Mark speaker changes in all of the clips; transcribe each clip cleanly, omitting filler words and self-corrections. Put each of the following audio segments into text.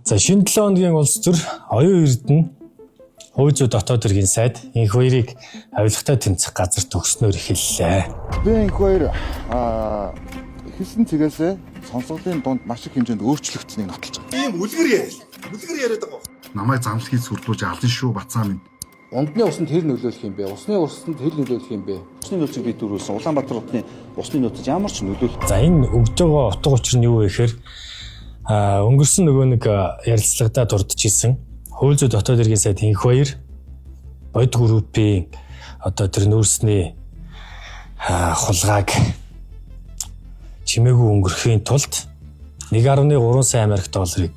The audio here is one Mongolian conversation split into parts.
Speaker 1: За, шинэ 7 хоногийн улс төр оюун эрдэнэ хууль зүйн дотоод хэргийн сайд инх хоёрыг авилгатай тэмцэх газар төгснөөр эхэллээ.
Speaker 2: Би инх хоёр эхэлсэн цэгээсээ сонсголын дунд маш их хэмжээнд өөрчлөгдсөнийг нотолж байгаа.
Speaker 3: Ийм үлгэр яриа. Үлгэр яриад байгаа.
Speaker 4: Намайг замлахийг сүрдүүлж алан шүү бацаа минь.
Speaker 5: Ундны усанд хэр нөлөөлөх юм бэ? Усны усанд хэр нөлөөлөх юм бэ?
Speaker 6: Усны нөөцийг бид дөрвөлсөн. Улаанбаатар хотны усны нөөцөд ямар ч нөлөөлөл
Speaker 1: За, энэ өгж байгаа утга учир нь юу вэ гэхээр өнгөрсөн нөгөө нэг ярилцлагадаа дурдчихсэн хууль зүйн дотоод хэргийн сайд инх хоёр бод группийн одоо тэр нүүрсний хулгайг чимээгүй өнгөрөхийн тулд 1.3 сая Америк долларыг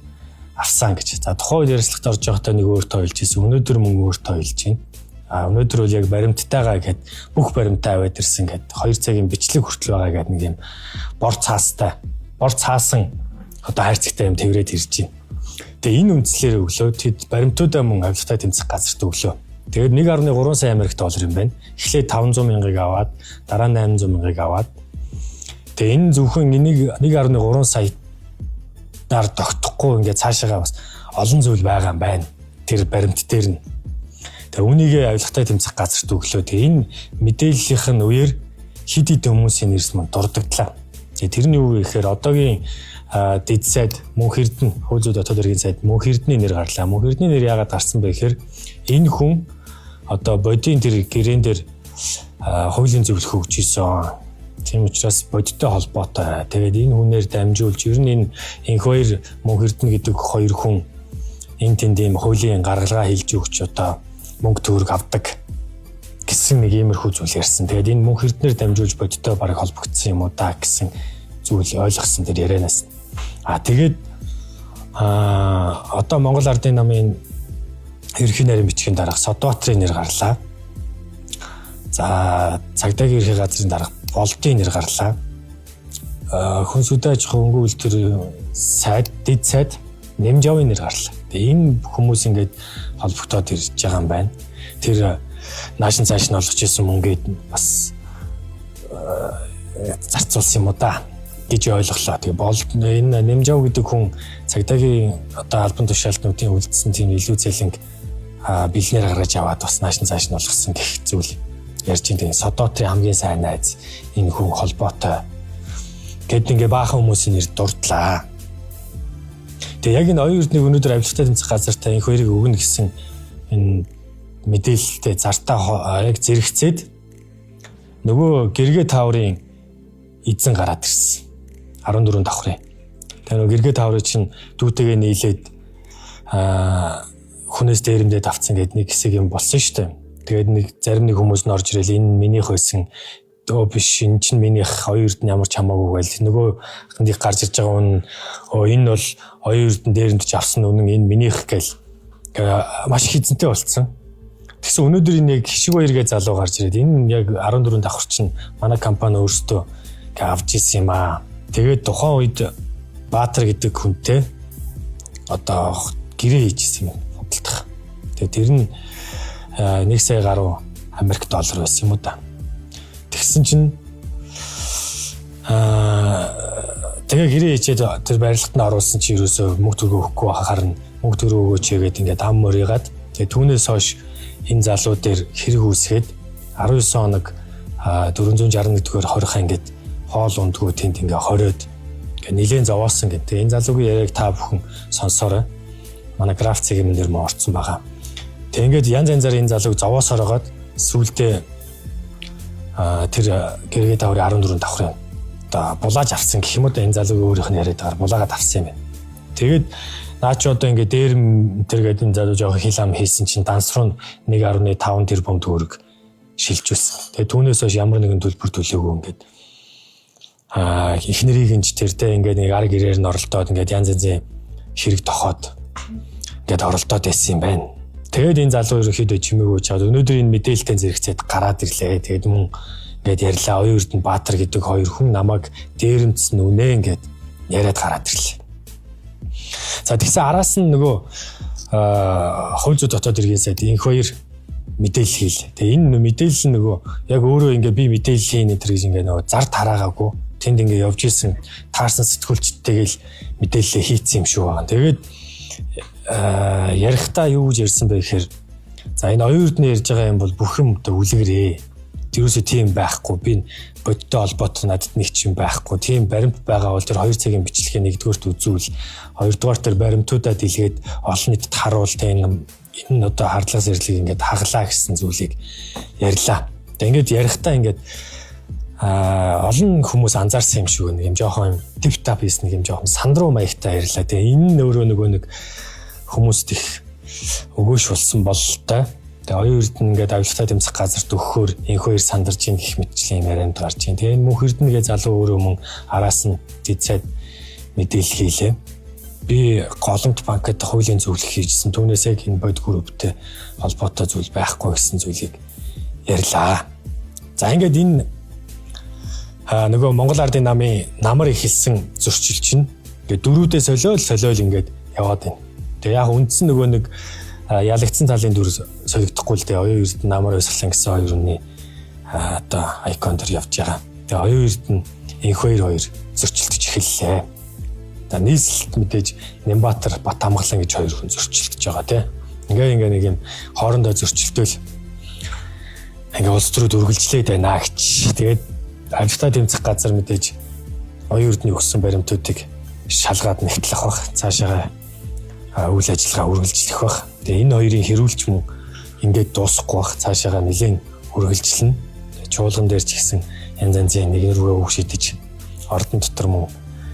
Speaker 1: авсан гэж. За, тухайн үед ярилцлагад орж байхдаа нэг өөр тоо хэлж ирсэн. Өнөөдөр мөн өөр тоо хэлж байна. А өнөөдөр бол яг баримттайгаа гэд бүх баримтаа аваад ирсэн гэд 2 цагийн бичлэг хүртэл байгаа гэд нэг юм бор цаастай бор цаасан одоо хайрцагтай юм тэрвэрэд ирж байна. Тэгээ энэ үндслээр өглөө тэд баримтуудаа мөн авилгатай тэмцэх газарт өглөө. Тэгээд 1.3 сая Америк доллар юм байна. Эхлээд 500 мянгаыг аваад, дараа нь 800 мянгаыг аваад, тэгээ энэ зөвхөн энийг 1.3 сая даар тогтохгүй, ингээд цаашаагаа бас олон зүйл байгаа юм байна. Тэр баримт дээр нь. Тэгээ үүнийгээ авилгатай тэмцэх газарт өглөө. Тэгээ энэ мэдээллийнх нь үеэр хэд хэдэн хүмүүсийн нэрс мөн дурдагдлаа. Тэгээ тэр нь юу вэ гэхээр одоогийн дэд сайд Мөнх Эрдэнэ, хууль зүйн дотоод хэргийн сайд Мөнх Эрдэнийн нэр гарлаа. Мөнх Эрдэнийн нэр яагаад гарсан бэ гэхээр энэ хүн одоо бодийн тэр гэрээн дээр хуулийн зөвлөх өгч исэн. Тийм учраас бодиттой холбоотой. Тэгээд энэ хүнээр дамжуулж ер нь энэ инх хоёр Мөнх Эрдэнэ гэдэг хоёр хүн энэ тэнд ийм хуулийн гаргалгаа хийлж өгч одоо мөнгө төгрөг авдаг гэсэн нэг иймэрхүү зүйл ярьсан. Тэгээд энэ Мөнх Эрдэнээр дамжуулж бодиттой бараг холбогдсон юм уу да гэсэн зүйл ойлгосон тэр ярианаас. А тэгээд одоо Монгол Ардын намын ерөнхий нарийн бичгийн дарга Содбаатарын нэр гарлаа. За, цагдаагийн ерхий газрын дарга Болдын нэр гарлаа. Хүн сүдэ аж ахуй хөнгөн үйлдвэр сайд дэд сайд Нэмжавын нэр гарлаа. Тэгээ энэ хүмүүс ингээд холбогдоод ирж байгаа юм байна. Тэр наашин цааш нь олгож исэн мөнгээд бас зарцуулсан юм уу да гэж ойлголоо. Тэгээ болд энэ Нэмжав гэдэг хүн цагдаагийн одоо албан тушаалтнуудын үлдсэн тийм илүү зэлэнг бэлнээр гаргаж аваад бас наашин цааш нь олгосон гэх зүйл ярьж байна. Тэгээ Содотрын хамгийн сайн найз энэ хүн холбоотой гэд ингээ баахан хүмүүсийн нэр дурдлаа. Тэгээ яг энэ оюун эрднийг өнөөдөр авилгатай тэмцэх газартаа энэ хоёрыг өгнө гэсэн энэ мэдээлэлтэй зартаа яг зэрэгцээд нөгөө гэргээ тааврын эзэн гараад ирсэн. 14 давхрын. Тэгээ нөгөө гэргээ тааврыг чинь дүүтэйгээ нийлээд хүнээс дээрэмдээд авцсан гэдэг нэг хэсэг юм болсон шүү дээ. Тэгээд нэг зарим нэг хүмүүс нь орж ирэл энэ минийх байсан. Өө биш, энэ чинь минийх, оюун эрдэнэ ямар ч хамаагүй байл. Нөгөө нэг гарч ирж байгаа хүн өө энэ бол оюун эрдэнэ дээрэмдэж авсан үнэн, энэ минийх гээл маш их эзэнтэй болцсон. Тэгсэн өнөөдөр энэ яг хишиг баяргээ залуу гарч ирээд энэ яг 14 давхар чинь манай компани өөрсдөө ингээ авч исэн юм аа. Тэгээд тухайн үед Баатар гэдэг хүнтэй одоо гэрээ хийжсэн юм худалдах. Тэгээд тэр нь 1 сая гаруй Америк доллар байсан юм уу да. Тэгсэн чинь тэгээ гэрээ хийчээд тэр барилгад нь оруулсан чи ерөөсөө мөнгө төгрөг өгөхгүй байхаар нь мөнгө төгрөг өгөөч хийгээд ингээд ам морийгаад тэгээ түүнээс хойш энэ залуу дээр хэрэг үүсгээд 19 хоног 461 дгээр 20 ингээд хоол ундгүй тэнд ингээ хориод ингээ нилээн зовоосон гэх. Тэгээ энэ залуугийн яриаг та бүхэн сонсоорой. Манай граф цэгийн дээр мөн орцсон байгаа. Тэгээ ингээд янз янзаар энэ залууг зовоосоор байгаад сүүлдээ тэр гэргээ таврын 14 давхрын одоо булааж авсан гэх юм уу да, энэ залуугийн өөрийнх нь яриад байгаа булаагаад авсан юм байна. Тэгээд наа чи одоо ингээ дээр тэр гээд энэ залуу жоох хил ам хийсэн чинь данс руу 1.5 тэрбум төгрөг шилжүүлсэн. Тэгээ түүнээс хойш ямар нэгэн төлбөр төлөөгүй ингээд эхнэрийг нь ч тэр те ингээд нэг ар гэрээр нь оролдоод ингээд янз янзын хэрэг тохоод ингээд оролдоод байсан юм байна. Тэгээд энэ залуу ерөнхийдөө чимээгүй чад өнөөдөр энэ мэдээлэлтэй зэрэгцээд гараад ирлээ. Тэгээд мөн ингээд ярьлаа. Оюун Эрдэнэ Баатар гэдэг хоёр хүн намайг дээрэмдсэн үнэ ингээд яриад гараад ирлээ. За, тэгсэн араас нь нөгөө хууль зүйн дотоод хэргийн сайд инх хоёр мэдээлэл хийлээ. Тэгээ энэ мэдээлэл нь нөгөө яг өөрөө ингээ би мэдээлэл хийнэ тэр гэж ингээ нөгөө зар тараагаагүй тэнд ингээ явж исэн таарсан сэтгүүлчдтэйгээ л мэдээлэлээ хийцэн юм шиг байгаа. Тэгээд ярихдаа юу гэж ярьсан бэ гэхээр за энэ оюун эрдэнэ ярьж байгаа юм бол бүх юм одоо үлгэрээ. Тэрөөсөө тийм байхгүй. Би бодтой холбоотой надад нэг ч юм байхгүй. Тийм баримт байгаа бол тэр 2 цагийн бичлэгээ нэгдүгээрт үзүүл, хоёрдугаар тэр баримтуудаа дэлгээд олон нийтэд харуул, тэ энэ одоо хардлага сэрлийг ингээд хаглаа гэсэн зүйлийг ярьлаа. Тэгээ ингээд ярихдаа ингээд олон хүмүүс анзаарсан юм шиг нэг юм жоохон тип тап хийсэн нэг юм жоохон сандруу маягтай ярьлаа. Тэгээ энэ нь өөрөө нөгөө нэг хүмүүст их өгөөш болсон бололтой. Тэгээ оюун эрдэнэ ингээд авилгатай тэмцэх газарт өгөхөөр энх хоёр сандарч ийн гэх мэтчлийн юм ярианд гарч ийн. Тэгээ энэ мөнх эрдэнэгээ залуу өөрөө мөн араас нь зэцээд мэдээлэл хийлээ. Би Голомт банкд хуулийн зөвлөх хийжсэн. Түүнээс яг энэ бод групптэй холбоотой зүйл байхгүй гэсэн зүйлийг ярьлаа. За ингээд энэ нөгөө Монгол Ардын намын намар эхэлсэн зөрчил чинь ингээд дөрүүдээ солиол ингээд яваад байна. Тэгээ яг үндсэн нөгөө нэг ялагдсан талын дүр солигдохгүй л дээ. Оюун эрдэнэ намар өсгөлэн гэсэн хоёр хүний одоо айкон дээр явж байгаа. Тэгээ оюун эрдэнэ энх хоёр зөрчилдөж эхэллээ. За нийслэлт мэдээж Нямбатар Бат хамглан гэж хоёр хүн зөрчилдөж байгаа тий. Ингээ нэг юм хоорондоо зөрчилдөөл ингээ улс төрүүд үргэлжлээд байна гэж. Тэгээд авилгатай тэмцэх газар мэдээж оюун эрдэнэ өгсөн баримтуудыг шалгаад нэгтлэх бах. Цаашаага үйл ажиллагаа үргэлжлэх бах. Тэгээ энэ хоёрын хэрүүлч мөн ингээд дуусахгүй бах. Цаашаага нэлээд үргэлжлэнэ. Чуулган дээр ч гэсэн янз янзын нэг рүүгээ үг шидэж ордон дотор мөн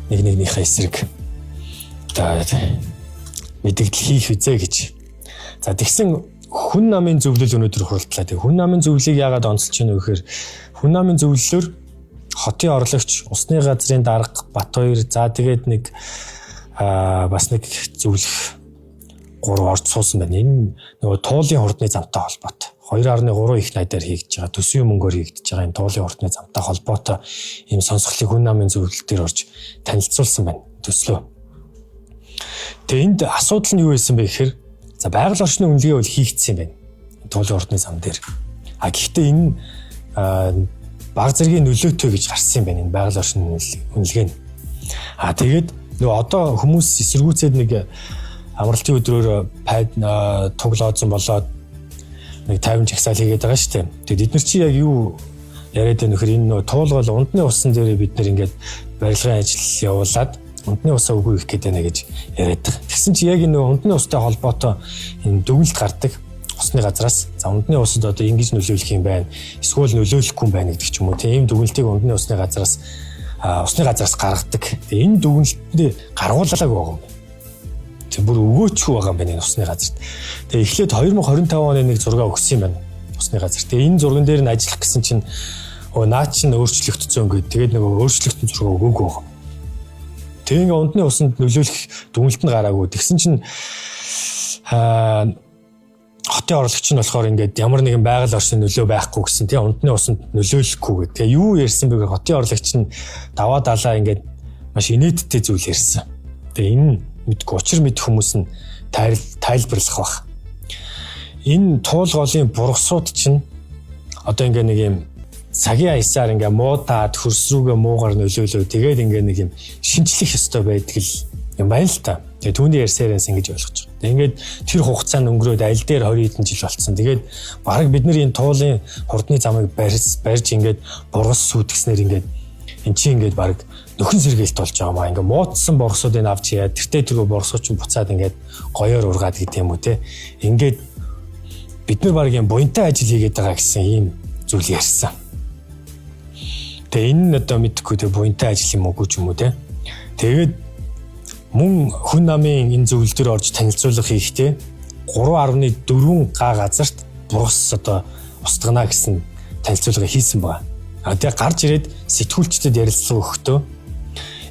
Speaker 1: нэг нэгнийхээ эсрэг одоо мэдэгдэл хийх үзээ гэж. За тэгсэн хүн намын зөвлөл өнөөдөр хуралдлаа. Тэг хүн намын зөвлөлийг яагаад онцолж байна вэ гэхээр хүн намын зөвлөлөөр хотын орлогч, усны газрын дарга Батбаяр, за тэгээд нэг бас нэг зөвлөх 3 орж суусан байна. Энэ нөгөө туулын хурдны замтай холбоотой. 2.3 их найдаар хийгдэж байгаа, төсвийн мөнгөөр хийгдэж байгаа энэ туулын хурдны замтай холбоотой ийм сонсголыг хүн намын зөвлөл дээр орж танилцуулсан байна. Төслөө. Тэгээ энд асуудал нь юу байсан бэ гэхээр за байгаль орчны үнэлгээ бол хийгдсэн юм байна. Туулын хурдны зам дээр. А гэхдээ энэ баг зэргийн нөлөөтэй гэж гарсан юм байна энэ байгаль орчны үнэлгээ нь. А тэгээд нөгөө одоо хүмүүс эсэргүүцээд нэг амралтын өдрөөр пайд туглоозон болоод нэг 50 жагсаал хийгээд байгаа шүү дээ. Тэгээд эдгээр чи яг юу яриад байна вэхэр энэ нөгөө туулгал ундны усан дээр бид нэр ингээд барилгын ажил явуулаад ундны усаа үгүй их гээд байна гэж яриад байгаа. Тэгсэн чи яг энэ нөгөө ундны устай холбоотой энэ дүгнэлт гардаг усны газраас. За ундны усад одоо ингэж нөлөөлөх юм байна. Эсвэл нөлөөлөхгүй юм байна гэдэг ч юм уу. Тийм дүгнэлтийг ундны усны газраас гаргадаг. Тэгээ энэ дүгнэлтэнд гаргуулаагүй байгаа юм. Тэг бүр өгөөчгүй байгаа юм байна энэ усны газарт. Тэгээ эхлээд 2025 оны нэг зураг өгсөн юм байна усны газар. Тэгээ энэ зурган дээр нь ажиллах гэсэн чинь наа чинь өөрчлөгдсөн гээд тэгээд нөгөө өөрчлөгдсөн зураг өгөөгүй байгаа. Тэгээ ингээ ундны усанд нөлөөлөх дүгнэлт нь гараагүй. Тэгсэн чинь хотын орлогч нь болохоор ингээд ямар нэгэн байгаль орчны нөлөө байхгүй гэсэн тийм ундны усанд нөлөөлөхгүй гэдэг. Тэгээ юу ярьсан бэ гэхээр хотын орлогч нь даваа далаа ингээд маш инээдтэй зүйл ярьсан. Тэгээ энэ мэдгүй учир мэдэх хүмүүс нь тайлбарлах бах. Энэ туулголын бургасууд чинь одоо ингээ нэг юм цагийн аясаар ингээ муудаад хөрс рүүгээ муугар нөлөөлөө тэгээд ингээ нэг юм шинчлэх ёстой байдаг л юм байна л та. Тэгээ түүний ярьсараас ингэж ойлгож байгаа. Тэгээ ингээд тэр хугацаанд өнгөрөөд аль дээр 20 хэдэн жил болцсон. Тэгээд бараг бид нар энэ туулын хурдны замыг барьж ингээд бургас сүйтгэснээр ингээд эн чинь ингээд бараг нөхөн сэргээлт болж байгаа маа. Ингээд муудсан боргосуудыг авч яа тэртээ тэргөө боргосууд чинь буцаад ингээд гоёор ургаад гэдэг юм уу те. Ингээд бид нар бараг юм буянтай ажил хийгээд байгаа гэсэн ийм зүйл ярьсан. Тэгээ энэ нь одоо мэдхгүй те буянтай ажил юм уугүй ч юм уу те. Тэгээд мөн хүн намын энэ зөвлөл дээр орж танилцуулга хийхдээ 3.4 га газарт бургас одоо устгана гэсэн танилцуулга хийсэн байгаа. А тэгээ гарч ирээд сэтгүүлчдэд ярилцлага өгөхдөө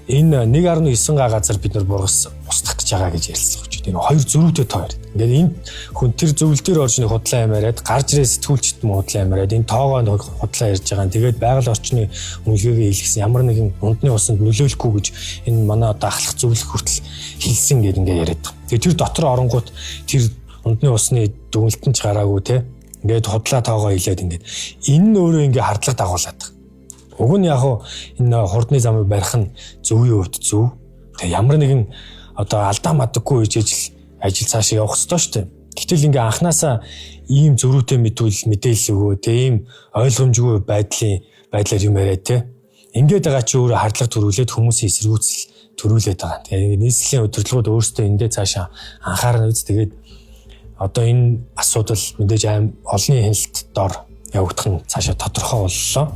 Speaker 1: энэ 1.9 га газар бид нар бургас устгах гэж байгаа гэж ярилцлага өгч. Энэ хоёр зөрүүтэй тоо яриад. Ингээд энэ хүн тэр зөвлөл дээр орж нэг худлаа юм яриад гарч ирээд сэтгүүлчд мөн худлаа юм яриад энэ тоогоо худлаа ярьж байгаа. Тэгээд байгаль орчны үнэлгээгээ хийлгэсэн ямар нэгэн ундны усанд нөлөөлөхгүй гэж энэ манай одоо ахлах зөвлөх хүртэл хэлсэн гэдэг ингээд яриад байгаа. Тэгээд тэр дотор оронгууд тэр ундны усны дүгнэлт нь ч гараагүй те. Ингээд худлаа тоогоо хийлээд ингээд энэ нь өөрөө ингээд хардлага дагуулад байгаа. Уг нь яг энэ хурдны замыг барих нь зөвийн хувьд зөв. Тэгээ ямар нэгэн одоо алдаа мадаггүй хийж ижил Ажил цаашаа явах ёстой шүү дээ. Гэтэл ингээ анханасаа ийм зөрүүтэй мэдүүл мэдээлэл өгөө те ийм ойлгомжгүй байдлын байдлаар юм яриа те. Ингээд байгаа чи өөрөө хардлага төрүүлээд хүмүүсийн эсэргүүцэл төрүүлээд байгаа. Тэгээ нийслэлийн удирдлагууд өөрсдөө эндээ цаашаа анхаарна үз. Тэгээд одоо энэ асуудал мэдээж аим олонний хяналт дор явагдах нь цаашаа тодорхой боллоо.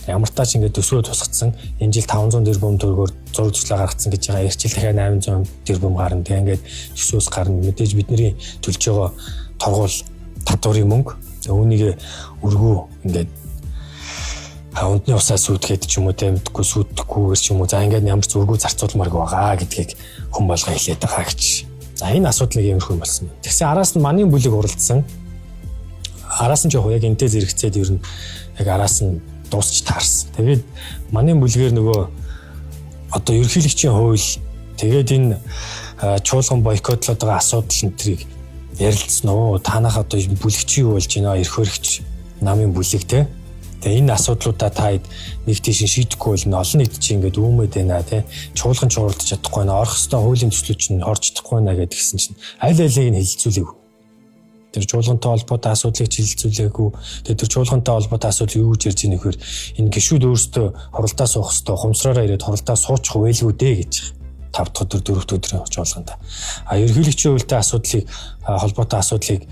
Speaker 1: Ямар тач ингээд төсвөө тусгацсан. Энэ жил 500 тэрбум төгрөгөөр зураг төслөө гаргацсан гэж байгаа. Эх жил дахиад 800 тэрбум гарна. Тэгээ ингээд төсвөөс гарна. Мэдээж бидний төлж байгаа торгуул татварын мөнгө. Үүнийг өргүү ингээд ундны усаа сүйтгэхэд ч юм уу те мэдгүй сүйтгэхгүйгээр ч юм уу за ингээд ямар ч өргүү зарцуулмааргүй байгаа гэдгийг хүн болго хэлээд байгаа гэж. За энэ асуудал нэг иймэрхүү юм болсон. Тэгсэн араас нь манийн бүлэг уралдсан. Араас нь ч яг энтэй зэрэгцээд ер нь яг араас нь дуусч таарсан. Тэгээд манийн бүлгээр нөгөө одоо ерөнхийлөгчийн хууль тэгээд энэ чуулган бойкотлоод байгаа асуудал энэ тэрийг ярилцсан уу? Танах одоо бүлэгч юу болж байна? Эрх хөрөгч намын бүлэг те. Тэгээ энэ асуудлуудаа та нэг тийш шийдэхгүй бол олон нийт чи ингээд үүмэд байна те. Чуулган ч уралдаж чадахгүй байна. Орох ёстой хуулийн төслүүд чинь орж чадахгүй байна гэдгсэн чинь аль алийг нь хэлэлцүүлээгүй. Тэр чуулгантай холбоотой асуудлыг ч хэлэлцүүлээгүй. Тэгээ тэр чуулгантай холбоотой асуудал юу гэж ярьж байгаа нөхөр энэ гişүүд өөрсдөө хуралдаа суух ёстой, хумсраараа ирээд хуралдаа суучих байлгүй дээ гэж. 5 дахь өдөр 4 дахь өдрийн чуулганд. А ерөнхийлөгчийн хуультай асуудлыг холбоотой асуудлыг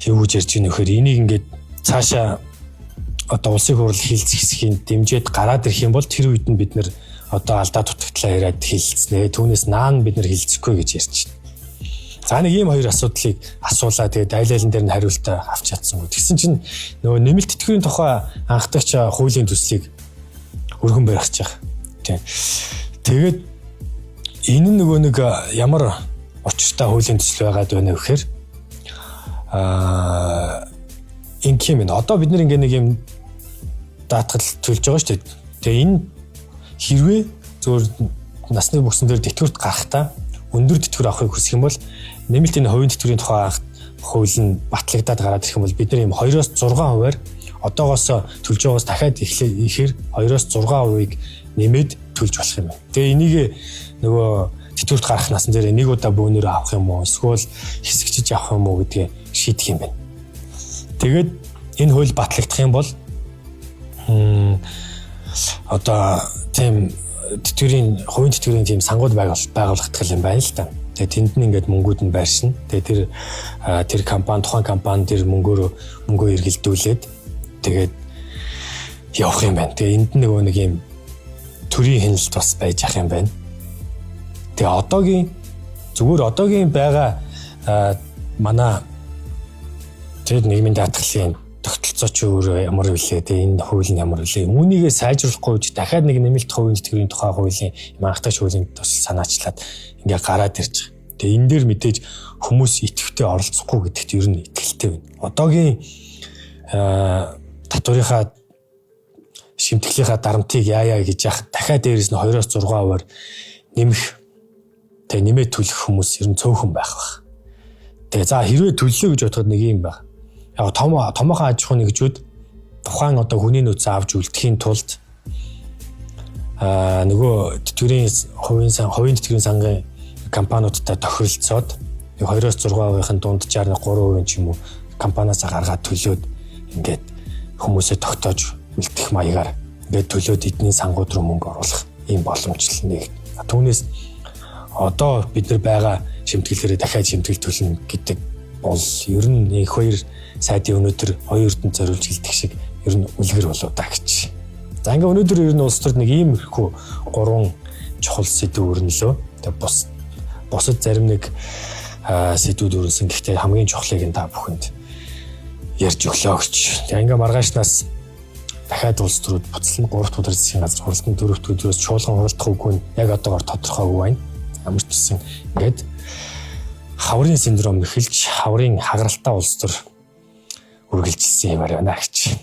Speaker 1: юу гэж ярьж байгаа нөхөр энийг ингээд цаашаа одоо улсын хурал хилцэх хэсгийг дэмжиж гараад ирэх юм бол тэр үед нь бид нэр одоо алдаа дутагдлаа яриад хилцнэ. Түүнээс наан бид нэр хилцэхгүй гэж ярьж байна. За нэг ийм хоёр асуудлыг асуулаа. Тэгээд айл айлн дээр нь хариултаа авч чадсангүй. Тэгсэн чинь нөгөө нэмэлт тэтгэврийн тухай анхдагч хуулийн төслийг өргөн баригч байгаа. Тийм. Тэгээд энэ нь нөгөө нэг ямар учиртай хуулийн төсөл байгаад байна вэ гэхээр ингэх юм байна. Одоо бид нэр ингээ нэг юм даатгал төлж байгаа шүү дээ. Тэгээ энэ хэрвээ зөвөр насны бүсэн дээр тэтгэврт гарахдаа өндөр тэтгэвэр авахыг хүсэх юм бол нэмэлт энэ хувийн тэтгэврийн тухай хууль нь батлагдаад гараад ирэх юм бол бид нар ийм 2-оос 6%-аар одоогоос төлж байгаас дахиад ихээр 2-оос 6%-ыг нэмээд төлж болох юм байна. Тэгээ энийг нөгөө тэтгэврт гарах насан дээр нэг удаа бөөнөрөө авах юм уу эсвэл хэсэгчиж авах юм уу гэдгээ шийдэх юм байна. Тэгээд энэ хууль батлагдах юм бол одоо тийм тэтгэврийн хувийн тэтгэврийн тийм сангууд байгуулагдах юм байна л да. Тэгээ тэнд нь ингээд мөнгүүд нь байршина. Тэгээ тэр компани тухайн компани тэр мөнгөө эргэлдүүлээд тэгээд явах юм байна. Тэгээ энд нөгөө нэг юм төрийн хяналт бас байж ах юм байна. Тэгээ одоогийн зүгээр одоогийн байгаа манай тэр нийгмийн даатгалын тогтолцоо чи өөрөө ямар вүлээ те энэ хууль нь ямар вүлээ үүнийгээ сайжруулахгүй гэж дахиад нэг нэмэлт хувийн тэтгэврийн тухай хуулийн анхдагч хуулийн тусал санаачлаад ингээ гараад ирж байгаа. Тэгээ энэ дээр мэдээж хүмүүс идэвхтэй оролцохгүй гэдэгт ер нь итгэлтэй байна. Одоогийн татварынхаа шимтгэлийнхаа дарамтыг яая гэж яах дахиад дээрэс нь 2-оос 6%-аар нэмэх тэгээ нэмээд төлөх хүмүүс ер нь цөөхөн байх бах. Тэгээ за хэрвээ төллөө гэж бодоход нэг юм байх. Яг томоохон аж ахуйн нэгжүүд тухайн одоо хүний нөөцөө авч үлдэхийн тулд нөгөө тэтгэврийн хувийн тэтгэврийн сангийн компаниудтай тохиролцоод 2-оос 6%-ийн дунджаар 3% ч юм уу компаниасаа гаргаад төлөөд ингээд хүмүүсээ тогтоож үлдэх маягаар ингээд төлөөд эдний сангууд руу мөнгө оруулах ийм боломжтой нэг. Түүнээс одоо бид нар байгаа шимтгэлээрээ дахиад шимтгэл төлнө гэдэг бол ер нь нэг хоёр сайдын өнөөдөр хоёр эрдэнэ зориулж хэлдэг шиг ер нь үлгэр болоо да гэж. За ингээ өнөөдөр ер нь улс төрд нэг ийм ихэхүү гурван чухал сэдв өрнөлөө. Тэгээ бусад зарим нэг сэдвүүд өрнөсөн. Гэхдээ хамгийн чухлыг нь та бүхэнд ярьж өглөө гэж. Тэгээ ингээ маргаашнаас дахиад улс төрүүд буцална. 3 дахь өдөр засгийн газар хуралдан 4 дахь өдрөөс чуулган хуралдах үгүй нь яг одоогор тодорхойгүй байна. Ямар ч гэсэн ингээд хаврын синдром эхэлж хаврын хагаралтай улс төр үргэлжилсэн юм байна гэж.